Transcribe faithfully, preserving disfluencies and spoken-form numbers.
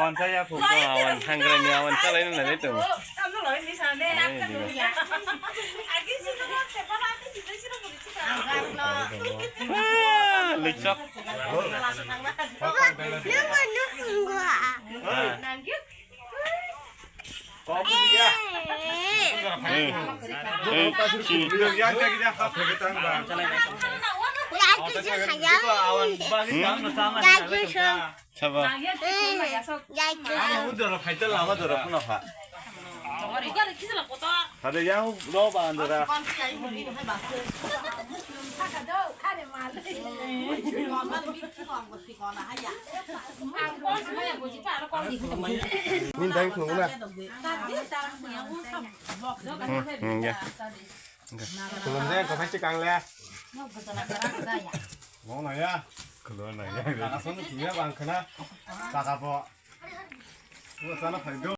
Awan saya phuka, awan hangrai ni awan chalai nang nai tongo. Ei, diba. Ah, lichok. Ah. Eh, eh, si. Saba. Ang udah lo kaitel lama dora pun apa? Ada yang lo bandera. Min dai khulumna. Hmm, hmm, ya. Khulum de, ko phai chikang le. Mo na ya. Khulum na ya. Asong ni ya bang khana. Saka po. Mo sana phai do.